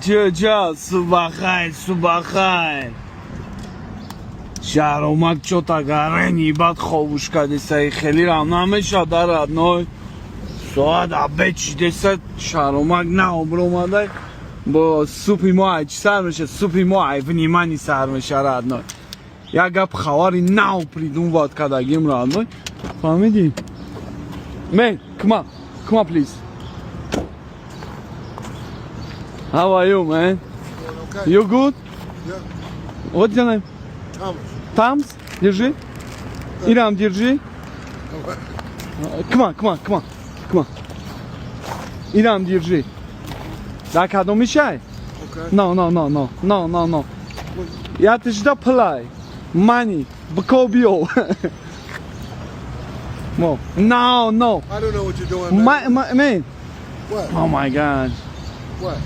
Чё, чё, субахай, субахай. Шаҳромак чё-то гарени бад хобуш кардесаи, хеле рам намеша дар, родной. Соат обед шидеса, шаҳромак наобромадай. Бо супи мо ай чӣ сар меша? Супи мо ай внимание сар меша, родной. Як гап хабари нав придумват кардагим, родной. Фаҳмидӣ? Man, come on, come on, please. How are you, man? Okay. You good? Yeah. What's your name? Thomas. Thumbs, держи. Ирам, держи. Come on, come on, come on, come on. Ирам, держи. Да, кадом мешай? Okay. No, no, no, no, no, no, no. Я ты сюда play. Money. Бкобио. No, no, no. I don't know what you're doing, man. My, my, man. What? Oh my God. What?